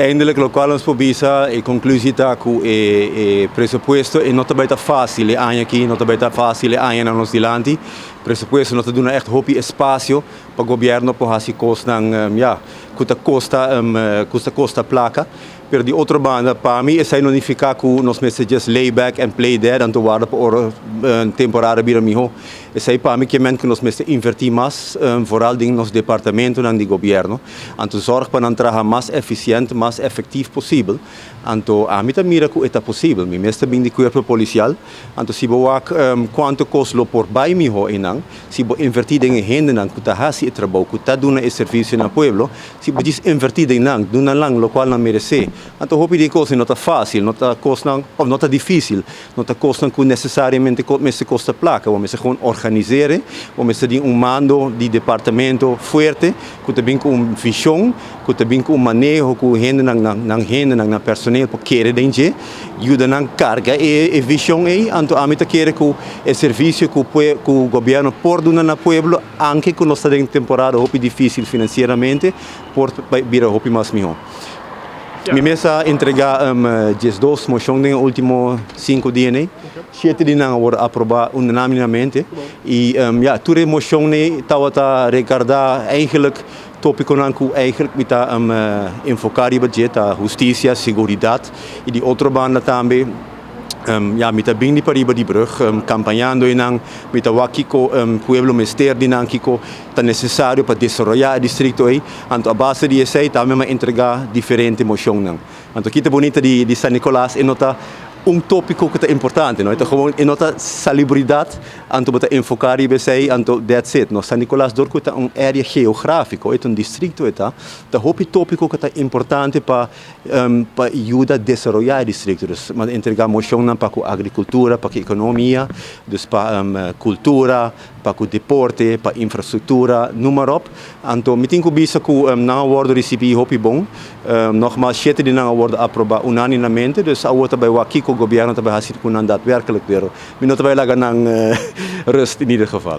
Eindelijk, loke nos por bisa, e conclusie ta cu e presupuesto e no ta bay ta facil e aña aki, no ta bay ta facil e aña na nos dilanti. Presupuesto no ta duna echt hopi espacio pa gobierno por haci cosnan, ja, cu ta costa placa. Pero di otro banda, pa mi, esey no significa cu nos mester just lay back and play dead anto warda pa ora temporada bira miho. Esey pa mi kiermen cu nos mester inverti mas, vooral den nos departamento di gobierno. Anto zorg pa nan traha mas eficiente, mas efectivo posibel. Anto ami ta mira cu ta posibel. Mi mes ta bin di cuerpo policial. Anto si bo wak cuanto cos lo por bay miho einan, si bo inverti den hendenan cu ta haci e trabou, cu ta duna e servicio na pueblo, si bo djis inverti den nan, duna nan loke nan merece. Anto hopi di cos no ta facil, no ta cosnan, of no ta dificil, no ta cosnan cu necesariamente mester costa placa. Bo mester gewoon organiseren, bo mester tin un mando di departamento fuerte, cu ta bin cu un vision, cu ta bin cu un maneho, cu hendenan nan hendenan nan personeel por kere den dje, yuda nan carga e vision ey. Anto ami ta kere cu e servicio cu gobierno por duna na pueblo, aunke cu nos ta den temporada hopi dificil financieramente, por bira hopi mas miho. Mi mes a entrega 12 mocion den ultimo 5 dia, ne? 7 di nan a wordo aproba unanimamente. Y ja, tur mocion tabata regarda eigenlijk topiconan cu eigenlijk mi ta enfoca riba dje, ta husticia, seguridad y di otro banda tambe, ja, mi ta bin di pariba di brug, campañando einan, mi ta wak kico pueblo mester di nan, kico ta necesario pa desaroya e distrito ey. Anto a base di esey tambe m'a entrega diferente mocionnan. Anto kico ta bunita di San Nicolas, e no ta un topico cu ta importante, no? Ta gewoon e no ta salubridad, anto bo ta enfoca riba esey, anto that's it. No, San Nicolas dor cu ta un area geografico, e ta un distrito e ta, ta hopi topico cu ta importante pa yuda desaroya e distrito. Dus m'a entrega mocionnan pa cu agricultura, pa cu economia, dus pa cultura, pa cu deporte, pa infrastructura, noem maar op. Anto mi tin cu bisa cu nan a wordo ricibi hopi bon. Nogmaals, 7 di nan a wordo aproba unanimamente, dus awor ta bay wak kico gobierno ta bay haci cu nan daadwerkelijk, pero mi no ta bay laga nan rust in ieder geval.